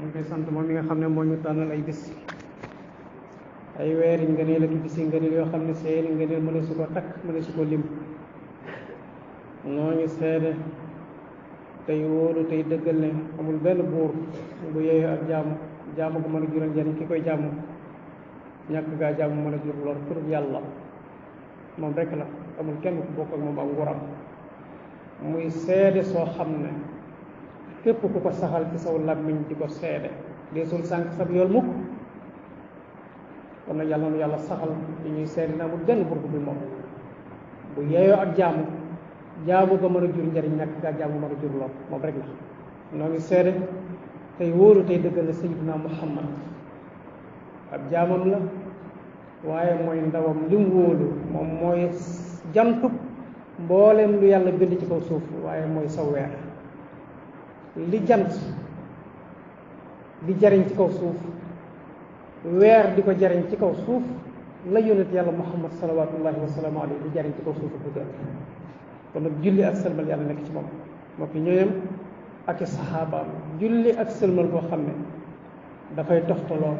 ngi koy sant moom mi nga xam ne moo ñu tànnal ay bis ay weer yi ngëneel ak bis yi ngëneel yoo xam ne seeni ngëneel mëne su ko takk mëne su ko lim. noo ngi seede tey wóolu tey dëggal ne amul benn buur bu yeeyoo ak jaamu ko mën a jural njariñ ki koy jaamu ñàkk gaa jaamu mën a jur lor pour yàlla moom rek la amul kenn ku bokk ak moom ak nguuram muy seede soo xam ne képp ku ko saxal ci saw làmmiñ di ko seede deesul sànq sab yool mukk. kon nag yàlla na yàlla saxal ci ñuy seede na amul benn buur bi moom bu yeeyoo ak jaamu ga mën a jur njariñ ñàkk gaa jaamu mën a jur lor moom rek la. noo ngi seede tey wóoru tey dëggal ne sayyidina Muhammad ab jaamam la waaye mooy ndawam li mu wóolu moom mooy jantub mboolem lu yàlla bind ci kaw suuf waaye mooy saw weer li jant di jariñ ci kaw suuf weer di ko jariñ ci kaw suuf la yonent yàlla Muhammad salawatullahi wasalaamu alayhi di jariñ ci kaw suuf bu gën. kon nag julli ak sëlmal yàlla nekk ci moom moo fi ñooyam ak i saxaabaam julli ak sëlmal boo xam ne dafay toftaloo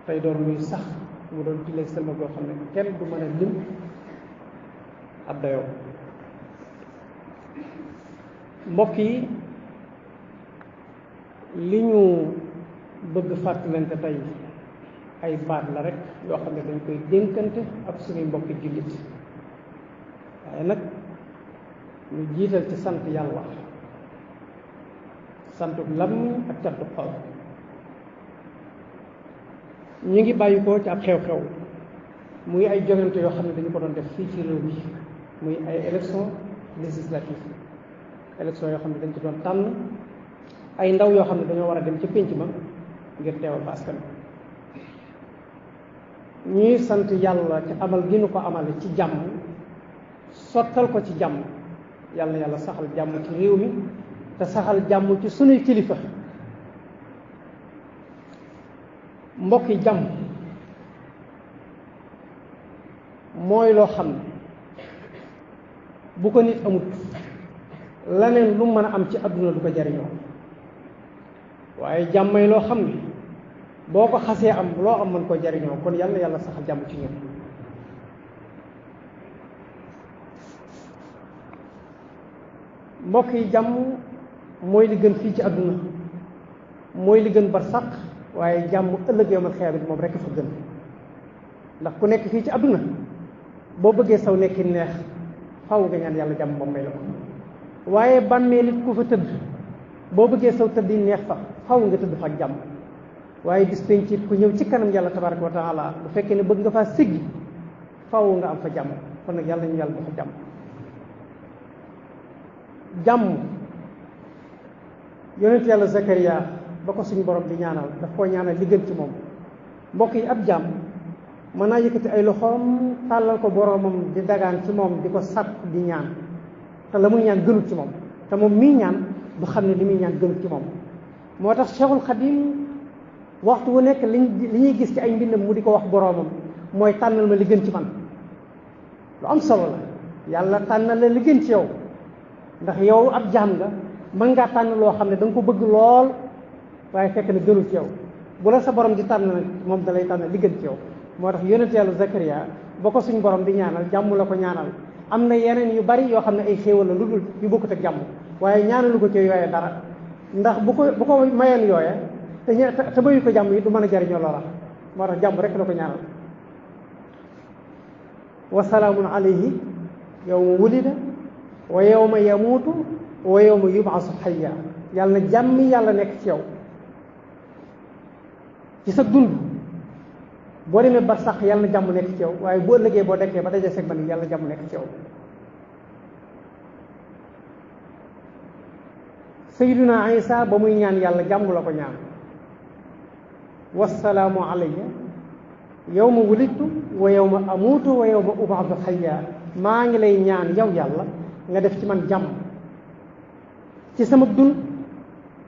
tey doon luy sax mu doon julli ak sëlmal boo xam ne kenn du mën a lim ab dayoo. mbokk yi li ñu bëgg fàttalante tey ay baat la rek yoo xam ne dañ koy dénkante ak suñuy mbokki jullit waaye nag ñu jiital ci sant yàlla santu lam ak cantu xol. ñu ngi bàyyi ko ci ab xew-xew muy ay jogante yoo xam ne dañu ko doon def fii ci réew mi muy ay élection législative élection yoo xam ne dañ ci doon tànn ay ndaw yoo xam ne dañoo war a dem ca pénc ma ngir teewal fa askan ñuy sant yàlla ci amal gi nu ko amale ci jàmm sottal ko ci jàmm yàlla yàlla saxal jàmm ci réew mi te saxal jàmm ci sunuy kilifa. mbokk yi jàmm mooy loo xam ne bu ko nit amut laneen lu mën a am ci àdduna du ko jariñoo waaye jàmmay loo xam ne boo ko xasee am loo am mën ko jariñoo kon yàlla yàlla saxal jàmm ci ñun. mbokk yi jàmm mooy li gën fii ci àdduna mooy li gën barsàq waaye jàmm ëllëg yawmal xiyaama moom rekk fa gën ndax ku nekk fii ci àdduna boo bëggee saw nekki neex faw nga ñaan yàlla jàmm moom may la ko waaye bàmmeel it ku fa tëdd boo bëggee saw tëdd yi neex fa faw nga tëdd fa ak jàmm waaye bis penc it ku ñëw ci kanam yàlla tabaraka wa taala bu fekkee ne bëgg nga faa siggi faw nga am fa jàmm kon nag yàlla ñu yàlla dafa jàmm. jàmm yonent yàlla Zakariya ba ko suñu borom di ñaanal daf koo ñaanal li gën ci moom. mbokk yi ab jàmm mën naa yëkkati ay loxoom tàllal ko boromam di dagaan ci moom di ko sàkk di ñaan te la muy ñaan gënut ci moom te moom mii ñaan du xam ne li muy ñaan gënut ci moom. moo tax Cheikhul Khadim waxtu wu nekk li ñuy gis ci ay mbindam mu di ko wax boromam mooy tànnal ma li gën ci man. lu am solo la yàlla tànnal la li gën ci yow ndax yow ab jaam nga mën ngaa tànn loo xam ne da nga ko bëgg lool waaye fekk na gënul ci yow bu la sa borom di tànn nag moom da lay tànn li gën ci yow. moo tax yonent yàlla Zakariya ba ko suñ borom di ñaanal jàmm la ko ñaanal am na yeneen yu bari yoo xam ne ay xéewal la lu dul yu bokkut ak jàmm waaye ñaanalu ko ci yooye dara ndax bu ko mayoon yooye te mayu ko jàmm yi du mën a jariñoo loola moo tax jàmm rek la ko ñaanal. wa salaamun alayhi yawma wulida wa yawma yamuutu wa yawma yub'asu hayya yàlla na jàmmi yàlla nekk ci yow ci sa dund boo demee ba sax yàlla na jàmm nekk ci yow waaye boo ëllëgee boo dekkee ba dajee seg man yàlla na jàmm nekk ci yow. Sayyiduna Isa ba muy ñaan yàlla jàmm la ko ñaan wassalaamu alayya yawma wulidtu wa yawma amuutu wa yawma ub'athu hayya maa ngi lay ñaan yow yàlla nga def ci man jàmm ci sama dund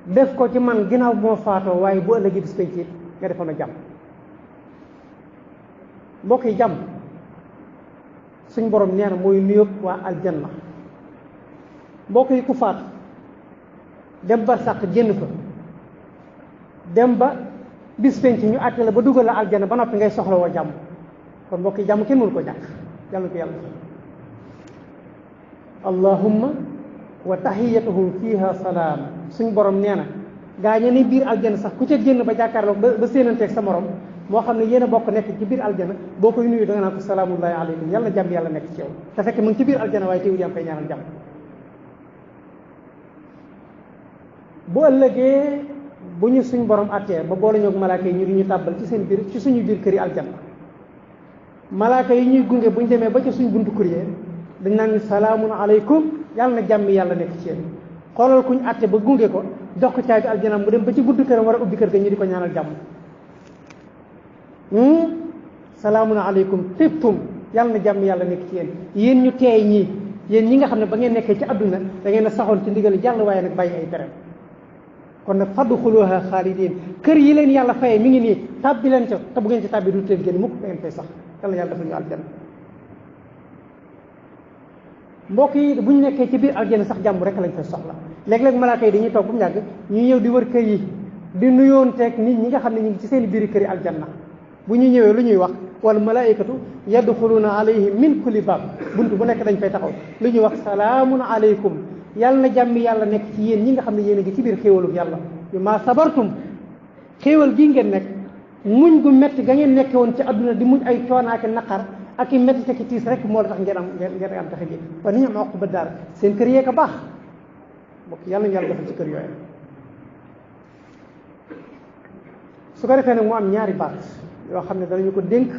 def ko ci man ginnaaw bu ma faatoo waaye bu ëllëgee bis penc nga defoon na jàmm. mbokk yi jàmm suñ borom nee na mooy nuyoo waa aljanna. mbokk yi ku faatu dem barsàq génn fa dem ba bis penc ñu àtte la ba dugal la aljana ba noppi ngay soxla woo jàmm. kon mbokk yi jàmm kenn mënu ko ñàkk yàlla ko yàlla allahumma wa tahiyatuhum fiha salaam. suñ borom nee na gaañe ni biir aljana sax ku ca génn ba jàkkaarloo ba séenanteeg sa morom moo xam ne yéen a bokk nekk ci biir aljana boo koy nuyu da nga naan ko salaamullahi aleykum yàlla jàmm yàlla nekk ci yow te fekk mu ngi ci biir aljana waaye teewul yaa ngi koy ñaanal jàmm. bu ëllëgee bu ñu suñ borom attee ba boole ñoog malaaka yi ñu di ñu tàbbal ci seen biir ci suñu biir kër yi aljana malaaka yi ñuy gunge bu ñu demee ba ci suñ buntu kër yi dañ naan salaamun aleykum yàlla na jàmm yàlla nekk ci yéen. xoolal kuñ atte ba gunge ko jox ko caabi aljana mu dem ba ci buntu këram war a ubbi kër ga ñu di ko ñaanal jàmm. salaamun aleykum tibtum yàlla na jàmm yàlla nekk ci yéen ñu teey ñii yéen ñi nga xam ne ba ngeen nekkee ci àdduna da ngeen a saxoon ci ndigal jàll waaye nag bàyyi ay tere. kon nag fadxuluha xaalidin kër yi leen yàlla fayee mi ngi nii tàbbi leen ca te bu ngeen ci tàbbi du teen génn mukk da ngeen fay sax yàlla yàlla dafa ñu aljana. mbokk yi bu ñu nekkee ci biir aljana sax jàmm rek lañ fay soxla léeg-léeg malaaka yi dañuy toog bu mu yàgg ñu ñëw di wër kër yi di nuyoonteeg nit ñi nga xam ne ñu ngi ci seen biir kër yi aljanna. bu ñu ñëwee lu ñuy wax wal malaikatu yadxuluuna alayhim min kulli baab buntu bu nekk dañ fay taxaw lu ñuy wax salaamun aleykum yàlla na jàmm yàlla nekk ci yéen ñi nga xam ne yéen a ngi ci biir xéewalu yàlla bi ma sabartum xéewal gii ngeen nekk muñ gu metti ga ngeen nekke woon ci adduna di muñ ay coonaaki naqar ak i metti te ki tiis rek moo la tax ngeen am taxe ji wa ni ñu am ba daal seen kër yee ko baax mbokk yàlla ñu yàlla defal ci kër yooyu. su ko defee nag mu am ñaari baat yoo xam ne danañu ko dénk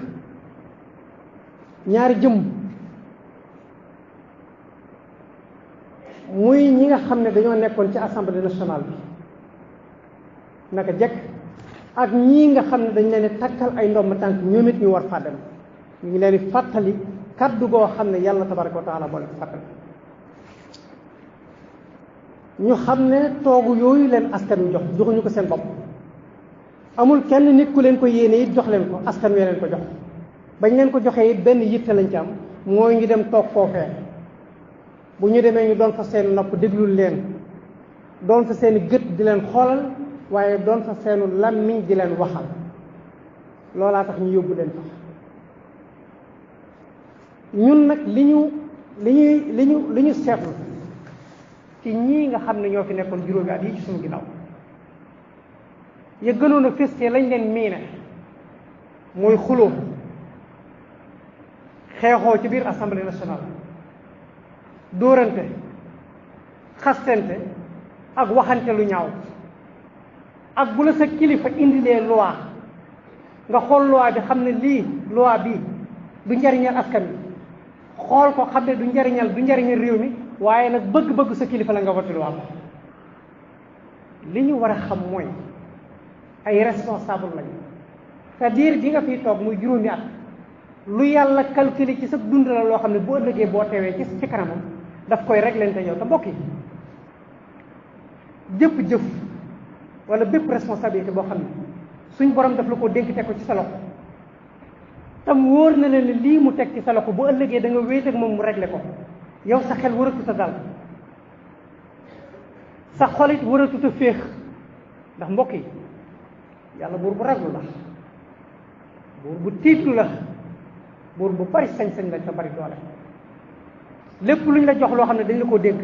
ñaari jëm muy ñi nga xam ne dañoo nekkoon ci assemblée nationale bi naka jekk ak ñii nga xam ne dañ leen di takkal ay ndomb tànk ñoom it ñu war faa dem ñu ngi leen di fàttali kaddu goo xam ne yàlla tabaraka wa taala moo leen fàttali ñu xam ne toogu yooyu leen askan wi joxuñu ko seen bopp amul kenn nit ku leen ko yéene it jox leen ko askan wi leen ko jox bañ leen ko joxee it benn yitte lañ ci am mooy ngi dem toog foofee bu ñu demee ñu doon fa seen nopp déglul leen doon fa seen gët di leen xoolal waaye doon fa seenu làmmiñ di leen waxal loolaa tax ñu yóbbu leen fa ñun nag li ñu seetlu ci ñii nga xam ne ñoo fi nekkoon juróomi at yi ci suñu ginnaaw ya gënoon a feste lañ leen miine mooy xuloo xeexoo ci biir assemblée nationale dóorante xastente ak waxante lu ñaaw ak bu la sa kilifa indilee loi nga xool loi bi xam ne lii loi bi du njariñal askan bi xool ko xam ne du njariñal réew mi waaye nag bëgg-bëgg sa kilifa la nga voté loi li ñu war a xam mooy ay responsable lañu c'est-à-dire bi nga fiy toog muy juróomi at lu yàlla calculé ci sa dund la loo xam ne boo ëllëgee boo teewee ci kanamam daf koy réglente yow te mbokk yi jëpp jëf wala bépp responsabilité boo xam ne suñ borom daf la ko dénk teg ko ci sa loxo tam wóor na leen lii mu teg ci sa loxo bu ëllëgee da nga wéet ak moom mu réglé ko yow sa xel waratu ta dal sa xolit waratu ta féex ndax mbokk yi yàlla buur bu raglu la buur bu tiitlu la buur bu bari sañ-sañ la te bari doole lépp lu ñu la jox loo xam ne dañ la koo dénk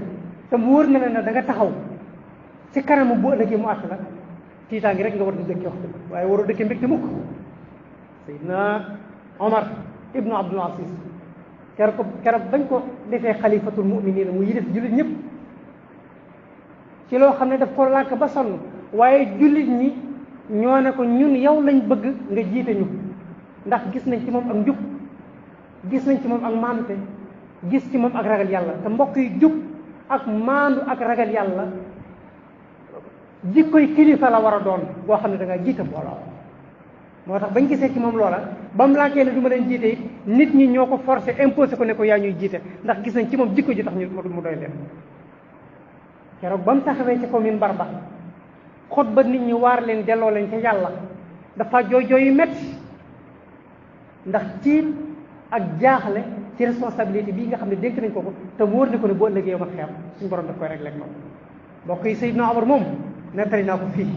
te mu wóor na leen ne da nga taxaw ci kanamu bu ëllëgee mu àtt la tiitaa ngi rek nga war di dëkk wax dëgg waaye waroo dëkkee mbégte mukk Seydina Omar ibnu Abdul Aziz keroog bañ ko defee xalifatul mu'minin mu yilif jullit ñëpp ci loo xam ne daf ko lànk ba sonn waaye jullit ñi ñoo ne ko ñun yow lañ bëgg nga jiite ñu ndax gis nañ ci moom ak njub gis nañ ci moom ak maandute gis ci moom ak ragal yàlla te mbokk yi jub ak maandu ak ragal yàlla jikkoy kilifa la war a doon boo xam ne da nga jiite mbooloo moo tax bañ gisee ci moom loola ba mu lànkee ne du ma leen jiite it nit ñi ñoo ko forcé imposé ko ne ko yaa ñuy jiite ndax gis nañ ci moom jikko ji tax ñu mu doy leen keroog ba mu taxawee ci commune Barba xutba nit ñi waar leen delloo leen ca yàlla dafa jooy jooy yu métti ndax tiit ak jaaxle ci responsabilité bii nga xam ne dénk nañ ko ko te wóor na ko ne boo ëllëgee yow ma xeer suñu borom daf koy réglé ak moom mbokk yi Seydina Omar moom nettali naa ko fii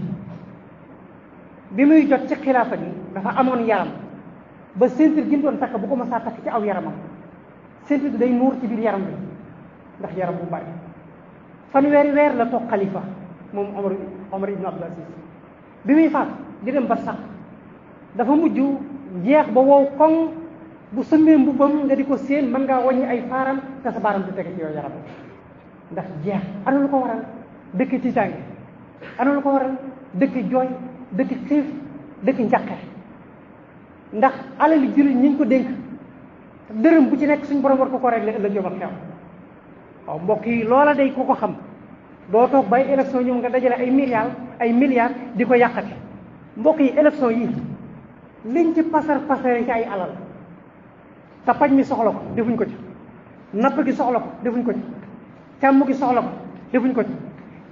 bi muy jot ci xilaafa gi dafa amoon yaram ba ceinture gi mu doon takk bu ko mësaa takk ci aw yaramam ceinture bi day nuur ci biir yaram bi ndax yaram bu bari fanweeri weer la toog xalifa moom Omar ibn Abdul Aziz bi muy faat di dem ba sax dafa mujj jeex ba wow koŋ bu sëmmee mbubbam nga di ko séen mën ngaa wàññi ay faaram te sa baaram du tege ci yow yaram ndax jeex ana lu ko waral dëkk tiitaange ana lu ko waral dëkk jooy dëkk xiif dëkk njàqare ndax alali jullit ñi ñu ko dénk dërëm bu ci nekk suñ borom war ko réglé ëllëg yomal xew waaw mbokk yi loola day ko xam doo toog bay élection ñëw nga dajale ay milliards di ko yàqate mbokk yi élection yi liñ ci pasare ci ay alal te paj mi soxla ko defuñ ko ci napp gi soxla ko defuñ ko ci càmm gi soxla ko defuñ ko ci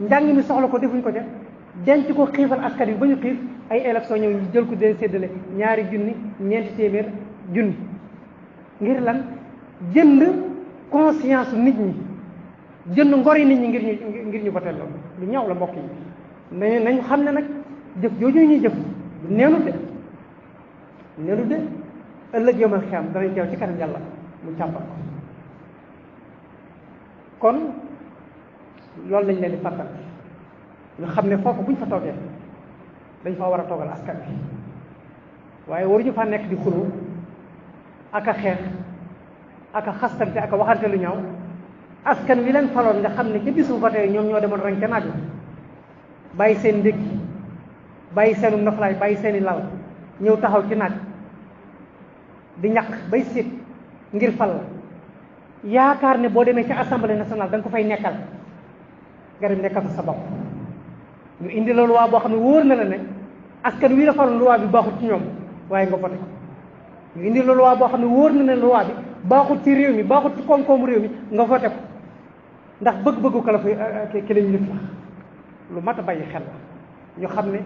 njàng mi soxla ko defuñ ko ci denc ko xiifal askan wi ba ñu xiif ay élection ñëw ñu jël ko den séddale 2 junni 4 téeméer junni ngir lan jënd conscience nit ñi jënd ngori nit ñi ngir ñu voté loolu lu ñaaw la mbokk yi nañu xam ne nag jëf jooju ñuy jëf neenu de ëllëg yomal xiyam danañ teew ci kanam yàlla mu càmbar ko kon loolu lañ leen di fàttal ñu xam ne foofu buñ fa toogee dañ fa war a toogal askan bi waaye waruñu fa nekk di xulu ak a xeex ak a xastante ak a waxante lu ñaaw askan wi leen faloon nga xam ne ca bisu vote ñoom ñoo demoon rang ca naaj la bàyyi seen ndékki bàyyi seenu noflaay bàyyi seeni lal ñëw taxaw ci naaj di ñaq bay siit ngir fal la yaakaar ne boo demee ci assemblée nationale da nga ko fay nekkal nga dem nekkal fa sa bopp ñu indi la loi boo xam ne wóor na la ne askan wi la faloon loi bi baaxut ci ñoom waaye nga voté ñu indi la loi boo xam ne wóor na ne loi bi baaxut ci réew mi baaxut ci koom-koomu réew mi nga voté ko ndax bëgg-bëggu ka la fa ki la ñu nit la lu mat a bàyyi xel la ñu xam ne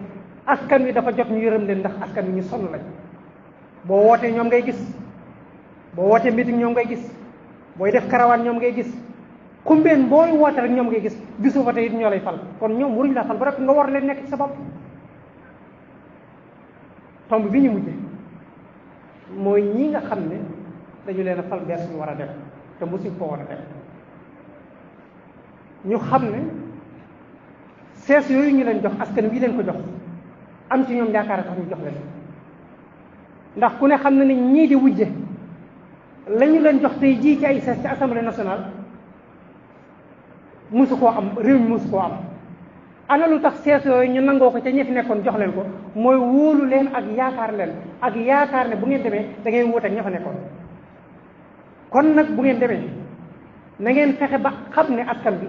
askan wi dafa jot ñu yërëm leen ndax askan wi ñu sonn lañ boo wootee ñoom ngay gis boo wootee meeting ñoom ngay gis booy def karawaan ñoom ngay gis xumbeen booy woote rek ñoom ngay gis bisu vote it ñoo lay fal kon ñoom waruñu laa fal ba rek nga war leen nekk ci sa bopp tomb bi ñu mujje mooy ñi nga xam ne dañu leen a fal bees ñu war a dem te mosuñ ko war a dem ñu xam ne sees yooyu ñu leen jox askan wi leen ko jox am ci ñoom yaakaar tax ñu jox leen ndax ku ne xam na ne ñii di wujje la ñu leen jox tey jii ci ay sees ci assemblée nationale mosu koo am réew mi mosu koo am ana lu tax sees yooyu ñu nangoo ko ca ñi fi nekkoon jox leen ko mooy wóolu leen ak yaakaar ne bu ngeen demee da ngeen wuuteeg ña fa nekkoon kon nag bu ngeen demee na ngeen fexe ba xam ne askan bi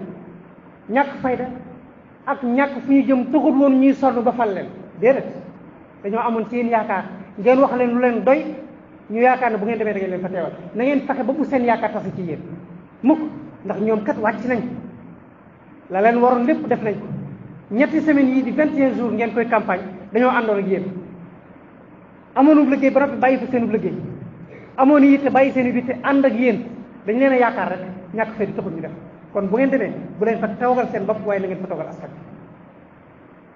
ñàkk fayda ak ñàkk fu ñu jëm taxul woon ñuy sonn ba fal leen déedéet dañoo amoon ci yéen yaakaar ngeen wax leen lu leen doy ñu yaakaar ne bu ngeen demee da ngeen leen fa teewal na ngeen fexe ba bu seen yaakaar tasi ci yéen mukk ndax ñoom kat wàcc nañ la leen waroon lépp def nañ ko ñetti semaines yii di 21 jours ngeen koy campagne dañoo àndoon ak yéen amoonub liggéey ba noppi bàyyi fa seenub liggéey amoon yitte bàyyi seen yitte ànd ak yéen dañ leen a yaakaar rek ñàkk fay di taxul ñu def kon bu ngeen demee bu leen fa toogal seen bopp waaye na ngeen fa toogal askan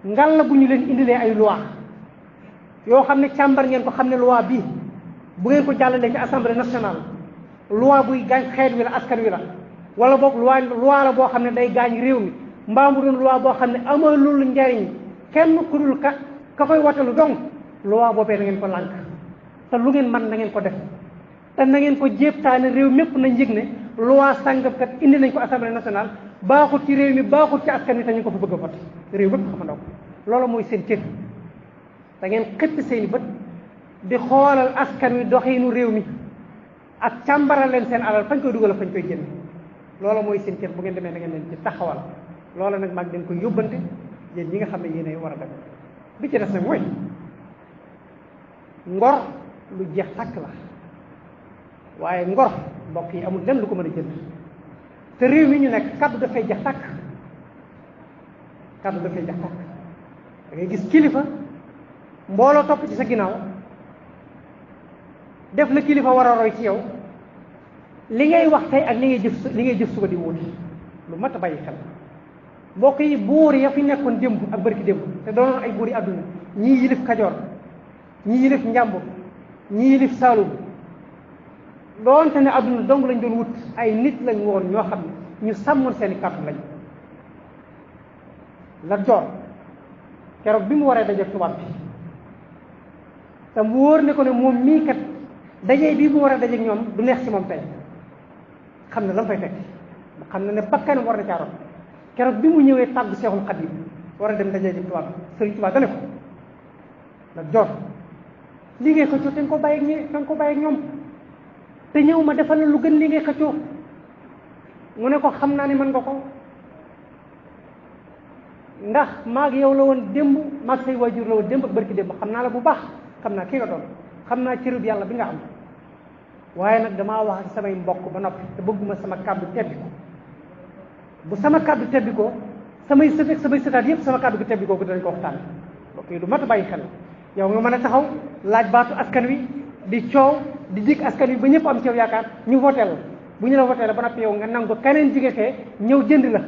ngal la bu ñu leen indilee ay loi yoo xam ne càmbar ngeen ko xam ne loi bii bu ngeen ko jàllalee ci assemblée nationale loi buy gaañ xeet wi la askan wi la wala boog loi la boo xam ne day gaañ réew mi mbaa mu doon loi boo xam ne amalul njariñ kenn ku dul ka koy watalu dong loi boobee na ngeen ko lànk te lu ngeen mën na ngeen ko def te na ngeen ko jéebtaane réew mépp nañ yëg ne loi sàngam kat indi nañ ko assemblée nationale baaxut ci réew mi baaxut ci askan wi te ñu ko fa bëgg a voté réew mépp xamandaw loolu mooy seen cër da ngeen xëpp seeni bët di xoolal askan wi doxiinu réew mi ak càmbaral leen seen alal fañ koy dugal fañ koy génne loolu mooy seen cër bu ngeen demee da ngeen leen ci taxawal loola nag maag dañ koy yóbbante yéen ñi nga xam ne yéenay war a dem bi ci des nag mooy ngor lu jeex tàkk la waaye ngor mbokk yi amul lenn lu ko mën a jënd te réew mi ñu nekk kaddu dafay jeex tàkk kaddu dafay jeex tàkk da ngay gis kilifa mbooloo topp ci sa ginnaaw def la kilifa war a roy ci yow li ngay wax tey ak li ngay jëf suba di wuute lu mat a bàyyi xel mbokk yi buur ya fi nekkoon démb ak barki démb te doonoon ay buur yi àdduna ñii yilif Kajoor ñii yilif Njàmbur ñii yilif Saalum doonte ne àdduna dong lañ doon wut ay nit lañ woon ñoo xam ne ñu sàmmoon seeni kàddu lañ. Lat Joor keroog bi mu waree daje tubaab bi te mu wóor ne ko ne moom mii kat daje bii mu war a daje ñoom du neex ci moom tey xam ne la mu fay fekk xam ne ne bakkanam war na caa rot keroog bi mu ñëwee tàggu Seexul Xadiim war a dem daje ji tubaab bi Sëriñ Tuubaa dane ko Lat Joor li ngay xëccoo te nga ko bàyyi ak ñoom te ñëw ma defal la lu gën li ngay xëccoo mu ne ko xam naa ne mën nga ko ndax maag yow la woon démb maag say waajur la woon démb ak barki démb xam naa la bu baax xam naa ki nga doon xam naa cërub yàlla bi nga am waaye nag damaa wax ak samay mbokk ba noppi te bëgguma sama kàddu tebbi ko bu sama kàddu tebbi ko samay sët ak samay sëtaat yëpp sama kàddu gi tebbi ko dinañ ko waxtaan mbokk yi du mat a bàyyi xel yow nga mën a taxaw laaj baatu askan wi di coow di dig askan wi ba ñëpp am ci yow yaakaar ñu voté la bu ñu la voté la ba noppi yow nga nangu keneen jige fee ñëw jënd la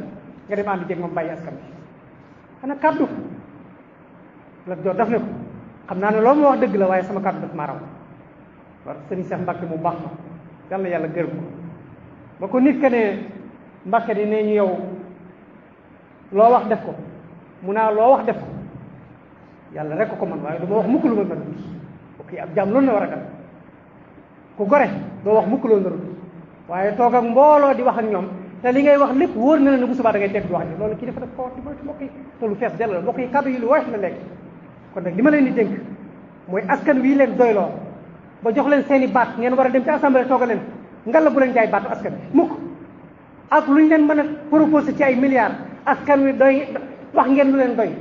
nga dem ànd jéeg moom bàyyi askan wi xanaa kàddu Lat Joor daf ne ko xam naa ne loolu ma wax dëgg la waaye sama kàddu daf maa raw war sëriñ Seex Mbàkke mu baax ma yàlla yàlla gërëm ko ba ko nit ka ne Mbàkke di ne ñu yow loo wax def ko mu naa loo wax def ko yàlla rek ko man waaye du ma wax mukk lu ma mën ok ab jaam loolu na war a gal ku gore doo wax mukk loolu narul waaye toog ak mbooloo di wax ak ñoom te li ngay wax lépp wóor na la ne bu subaa da ngay teg di wax ji loolu kii dafa def ko wax di moytu mbokk yi te lu fees dell la mbokk yi kàddu yi lu woyof la nekk kon nag li ma leen di dénk mooy askan wi leen doyloo ba jox leen seen i baat ngeen war a dem ci assemblée tooga leen ngalla bu leen jaay baatu askan wi mukk ak lu ñu leen mën a proposé ci ay milliards askan wi doy wax ngeen lu leen doy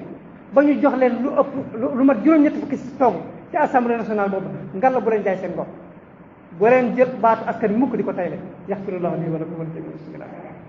ba ñu jox leen lu ëpp lu mat juróom-ñetti fukki si toog ci assemblée nationale boobu ngalla bu leen jaay seen bopp bu leen jël baatu askan wi mukk di ko tayle yaxfirullahu lii wa lakum wa li